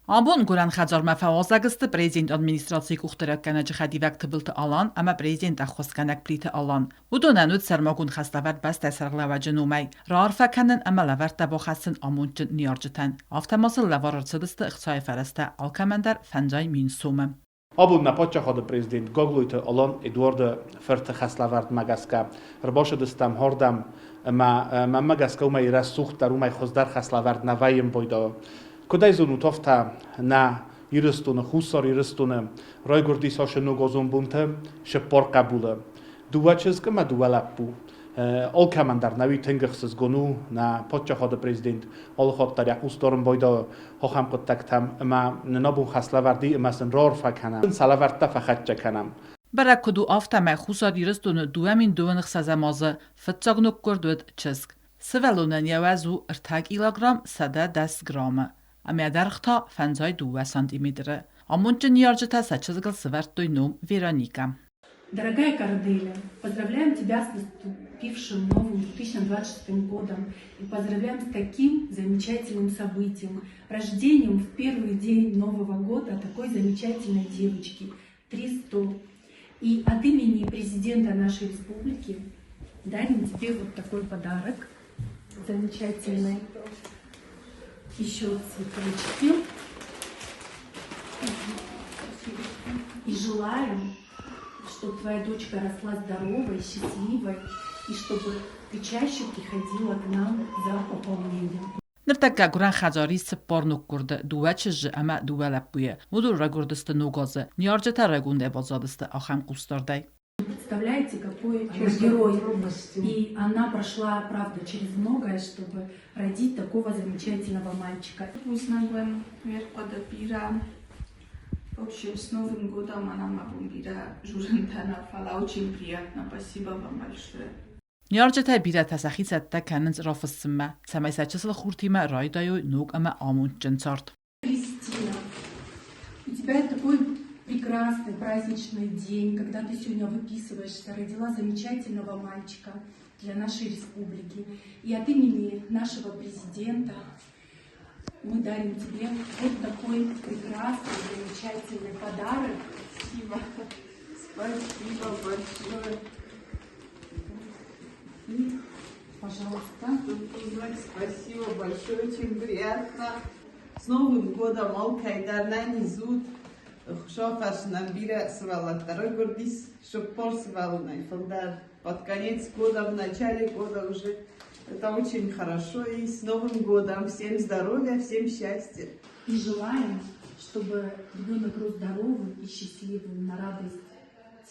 Абон гуырӕн хӕдзармӕ фӕуазӕг сты президент администрацийы къухдариуӕггӕнӕджы хӕдивӕг Тыбылты Алан ӕмӕ президент ӕххуысгӕнӕг Плиты Алан. Уыдонӕн уыд сӕрмагонд хӕслӕвӕрд бӕстӕйы сӕргълӕууӕджы номӕй раарфӕ кӕнын ӕмӕ лӕвӕрттӕ бахӕссын амондджын ныййарджытӕн. Афтӕ ма сыл лӕвар ӕрцыдысты ӕхцайы фӕрӕзтӕ алкӕмӕн дӕр 5 000 сомы. Абон нӕ паддзахады президент Гаглойты Алан Эдуарды фырты хӕслӕвӕрдмӕ гӕсгӕ ӕрбацыдыстӕм ардӕм ӕмӕ мӕнмӕ гӕсгӕ уымӕй рӕсугъддӕр, уымӕй хуыздӕр хӕслӕвӕрд нӕ вӕййы ӕмбойдӕуы. Куыд ӕй зонут, афтӕ нӕ Ирыстоны, Хуссар Ирыстоны райгуырдис ацы ногазон бонты цыппар хъӕбулы. Дыууӕ чызг ӕмӕ дыууӕ лӕппу. Алкӕмӕн дӕр нӕуи тынг ӕхсызгон у нӕ паддзахады президент алыхатт дӕр йӕ хъус дарын байдайы ахӕм хъуыддӕгтӕм ӕмӕ нын абон хӕслӕвӕрд и ӕмӕ сын раарфӕ кӕнӕм, сӕ лӕвӕрттӕ фӕхӕццӕ кӕнӕм. Бӕрӕг куыд у, афтӕмӕй Хуссар Ирыстоны 2026 азы фыццаг ноггуырд уыд чызг. Сывӕллонӕн йӕ уӕз у ӕртӕ килограмм 110 граммы, ӕмӕ йӕ дӕргъ та 52 сантиметры. Амондджын ныййарджытӕ сӕ чызгыл сӕвӕрдтой ном Вероникӕ. Дорогая Корделия, поздравляем тебя с наступившим новым 2026 годом и поздравляем с таким замечательным событием, рождением в первый день Нового года такой замечательной девочки, 300. И от имени президента нашей республики дарим тебе вот такой подарок замечательный. Еще цветочки. И желаем, чтобы твоя дочка росла здоровой, счастливой, и чтобы ты чаще приходила к нам за пополнением. Ныртӕккӕ гуырӕн хӕдзары ис цыппар ноггуырды, дыууӕ чызджы ӕмӕ дыууӕ лӕппуйы. Уыдон райгуырдысты ног азы. Ныййарджытӕ райгондӕй баззадысты ахӕм хъусдардӕй. Представляете, какой она герой. И она прошла, правда, через многое, чтобы родить такого замечательного мальчика. Бузныг уын, ме рхъуыды бирӕ. В общем, с Новым годом она мӕ бирӕ журынтӕ нӕ, фӕлӕ очень приятно. Спасибо вам большое. Ныййарджытӕй бирӕтӕ сӕхи цӕттӕ кӕнынц рафыссынмӕ, цӕмӕй сӕ чысыл хуртимӕ райдайой ног ӕмӕ амондджын цард. Кристина, у тебя такой прекрасный праздничный день, когда ты сегодня выписываешься, родила замечательного мальчика для нашей республики. И от имени нашего президента мы дарим тебе вот такой прекрасный, замечательный подарок. Спасибо. Спасибо большое. И, пожалуйста. Спасибо большое, очень приятно. С Новым годом, алкӕй дӕр нӕ низут. Хуыцау фӕрсынӕн бирӕ сывӕллӕттӕ райгуырдис, цыппар сывӕллонӕй фылдӕр. Под конец года, в начале года уже. Это очень хорошо. И с Новым годом! Всем здоровья, всем счастья! И желаем, чтобы ребенок рос здоровым и счастливым на радость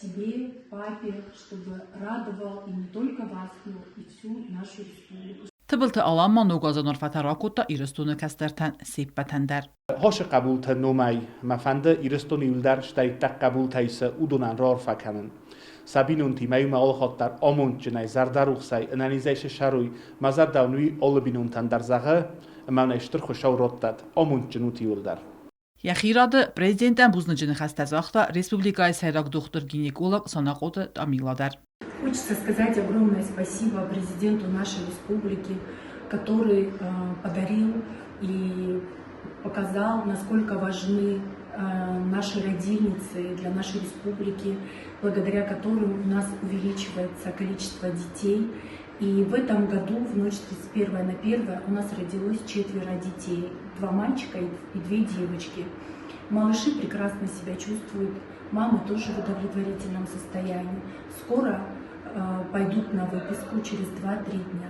тебе, папе, чтобы радовал и не только вас, но и всю нашу республику. Тыбылты Алан ма ногазон арфӕтӕ ракодта Ирыстоны кӕстӕртӕн се ппӕтӕн дӕр. Хосы хъӕбулты номӕй мӕ фӕнды Ирыстоны иуылдӕр стӕй иттӕг хъӕбултӕй сӕ уыдонӕн раарфӕ кӕнын. Сӕ бинонтимӕ иумӕ алыхатт дӕр амондджынӕй, зӕрдӕрухсӕй, ӕнӕнизӕй цы ссарой, мӕ зӕрдӕ уын уый алы бинонтӕн дӕр зӕгъы, ӕмӕ уын ӕй Стыр Хуыцау раттӕд, амондджын ут иуылдӕр. Йӕхи рады президентӕн бузныджы ныхӕстӕ загъта республикӕйы сӕйраг дохтыр-гинеколог Санахъоты Тамила дӕр. Хочется сказать огромное спасибо президенту нашей республики, который подарил и показал, насколько важны наши родильницы для нашей республики, благодаря которым у нас увеличивается количество детей. И в этом году, в ночь с 31 на 1, у нас родилось четверо детей. Два мальчика и две девочки. Малыши прекрасно себя чувствуют, мамы тоже в удовлетворительном состоянии. Скоро пойдут на выписку через 2-3 дня.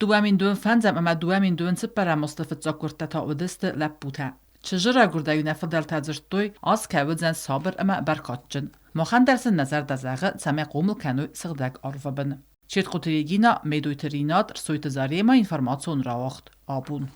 2025 ӕмӕ 2024 азты фыццаг гуырдтӕ та уыдысты лӕппутӕ. Чызджы райгуырдӕй нӕ фыдӕлтӕ дзырдтой, аз кӕй уыдзӕн сабыр ӕмӕ бӕркадджын. Махӕн дӕр сын нӕ зӕрдӕ зӕгъы, цӕмӕй хъомыл кӕной сыгъдӕг арвы бын. Четкъуты Регина, Медойты Ринат, Рсойты Зарема, информацион рауагъд. Абон.